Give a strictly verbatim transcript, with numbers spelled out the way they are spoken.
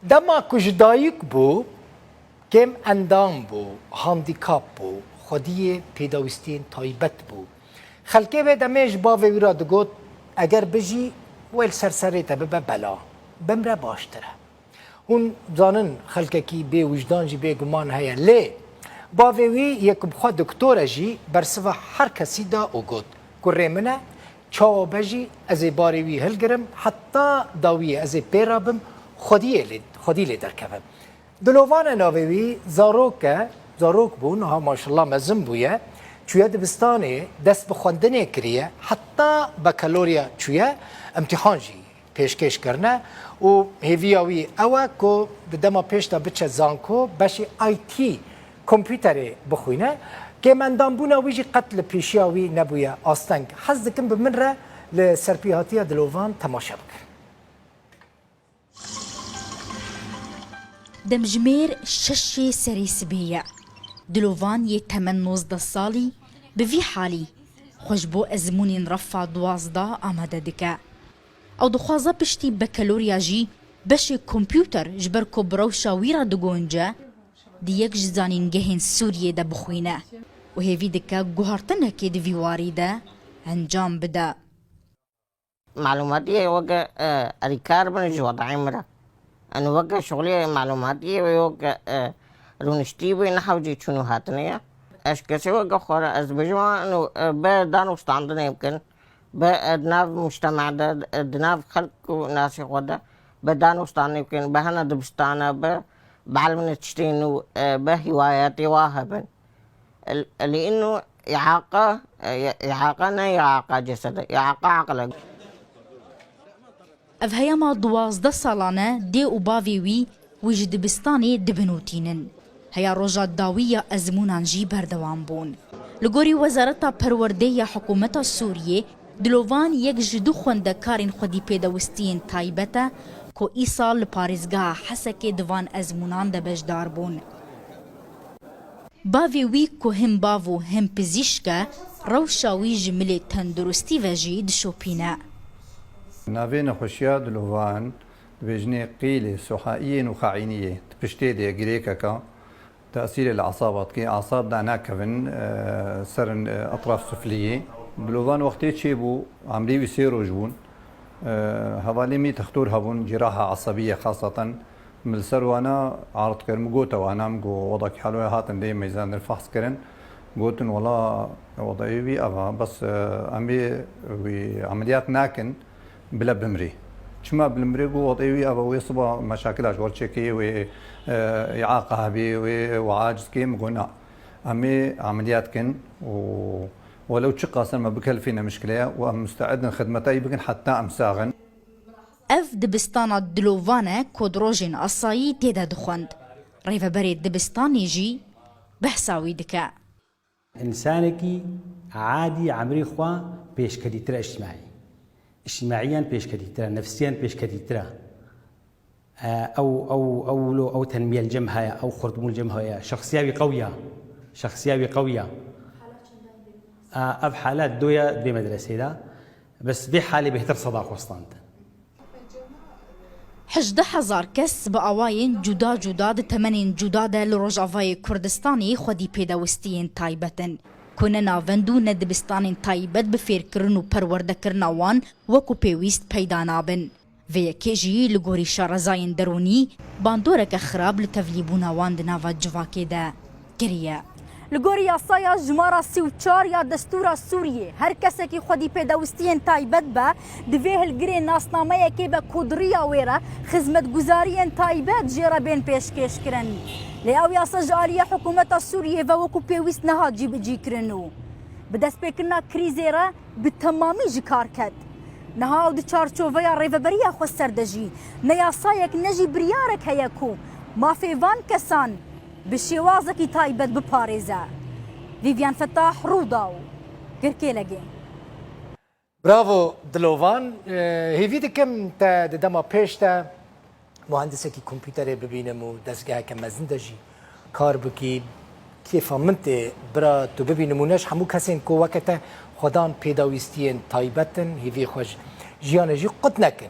Dema ku ji dayik bû, kêm endam bû, handîkap bû, xwediyê pêdawîstiyên taybet bû. Xelkê wê demê ji bavê wî re digot, eger bijî, wê li ser serê te bibe bela. Bimre baştir e. Hûn zanin, xelkekî bê wijdan jî bê guman heye. Lê bavê wî yê ku bi xwe doktor e jî bersiva her kesî da û got, kurê min e, çawa be jî ez ê barê wî hilgirim, heta dawiyê ez ê pê re bim, xwediyê lê, xwedî lê derkeve. Dilovan e navê wî, zarok e, zarok bû, niha maşallah mezin bûye. Çûye dibistanê, dest bi xwendinê kiriye, heta bakalorya çûye, imtîhan jî pêşkêş kirine û hêviya wî ew e ku di dema pêş de biçe zanko, beşê I T, kompîterê bixwîne. Kêmendambûna wî jî qet li pêşiya wî nebûye asteng. Hez dikim bi min re li serpêhatiya Dilovan temaşe bikin. Demjimêr şeşê serê sibê ye. Dilovan yê temen nozdeh salî bi vî halî xwe ji bo ezmûnên refa duwazdeh amade dike. Ew dixwaze piştî bakalorya jî beşê kompûter, ji ber ku bi rewşa wî re digonce, di yek ji zanîngehên Sûriyê de bixwîne û hêvî dike guhartinekê di vî warî de encam bide. Malûmatiyê weke, e, alîkar bin ji wedayê min re. Yanî weke şixulê malûmatiyê wê weke, e, rûniştî bê, ne hewcê çûn û hatinê ye. Ez kesê weke xwe re ez dibêjim, yanî, e, bi danûstandinê bikin, bi, e, di nav mujtema de, e, di nav xelk û nasê xwe de bi danûstandinê bikin, bi hene dibistana, bi, bi elmine tiştên nû, e, bi hîwayetê wa hebin. Li, li inu îaqa, îaqa ne îaqa cesede, îaqa aqil e. Ev heyama duwazdeh salan e dê û bavê wî, wî ji dibistanê dibinûtînin. Heya roja dawî ya ezmûnan jî berdewam bûn. Li gorî Wezareta Perwerdê ya Hikûmeta Sûriyê, Dilovan yek ji du xwendekarên xwedî pêdawistiyên taybet e ku îsal li parêzgeha Hesekê di van ezmûnan de beşdar bûn. Bavê wî ku him bav û him pizîşk e, rewşa wî ji milê tenduristî ve jî dişopîne. Navê nexweşiya Dilovan dibêjinê qîlê suhaiyê nuxaîniyê, di piştê de girêkeka tesîrê li esaba dike, esab danakevin, e, serin, e, etraf sufliyê. Dilovan wextê çêbû, emrê wî sê roj bûn. E, hevalê min textor hebûn, ciraha esabiye xaseten. Min li ser wana ard kir, min gote wana, min got, "Weda kî halo ye hatin lê meyzandin fehs kirin." Gotin, "Wela, wedayê wî ev e, bes, e, em ê wî emeliyat nakin, bile bimrê." "Çima bilimrê?" Got, "Wedayê wî ev e, wê siba meşakila ji we re çêkê, wê, e, îaqa hebê, wê we aciz kê." Min got, "Na, em ê emeliyat kin û welew çiqas me bikelifîne mişkile ye û em musteid in xidmeta wî bikin heta em sax in." Ev dibistana Dilovan e ku di rojên asayî tê de dixwend. Rêveberê dibistanê jî behsa wî dike. Însanekî adî emrê xwe pêşketîtir e îctimaî. Îctimaiyan pêşketîtir e, nefsiyan pêşketîtir e. E, ew, ew, ew lo, ew tenmiye li cem heye, ew xurtbûn li cem heye. Şexsiya wî qewiya. Şexsiya wî qewiya. E, ev halat doya di vê medresê de. Bes vê halê bêhtir seda xwe stand. Hejdeh hezar kes bi awayên cuda cuda di temenên cuda de li Rojavayê Kurdistanê xwedî pêdawistiyên taybet in, ku ne navend û ne dibistanên taybet bi fêrkirin û perwerdekirina wan wekû pêwîst peyda nabin. Vê yekê jî li gorî şarezayên derûnî bandoreke xirab li tevlîbûna wan di nava civakê de kiriye. Li gorî yasaya jimara sî û çar ya destûra Sûriyê, her kesekî xwedî pêdawistiyên taybet be, divê hilgirê nasnameyekê be ku di riya wê re xizmetguzariyên taybet jê re bên pêşkêşkirin. Lê ew yasa ji aliyê hikûmeta Sûriyê ve wekû pêwîst nehat cîbicîkirin û bi destpêkirina krîzê re bi temamî ji kar ket. Niha ew di çarçoveya rêveberiya xweser de jî ne yasayek ne jî biryarek heye ku mafê van kesan bi şêwazekî taybet biparêze. Vîvyan Fetah, Rûdaw, Girkêlegê. Bravo Dilovan. E, hêvî dikim te di dema pêş de muhendisekî kompîterê bibînim û dezgeheke mezin de jî kar bikî. Kêfa min tê bira tu bibî nimûne ji hemû kesên ku weke te xwedan pêdawîstiyên taybet in, hêvî xwe ji jiyanê jî qut nekin.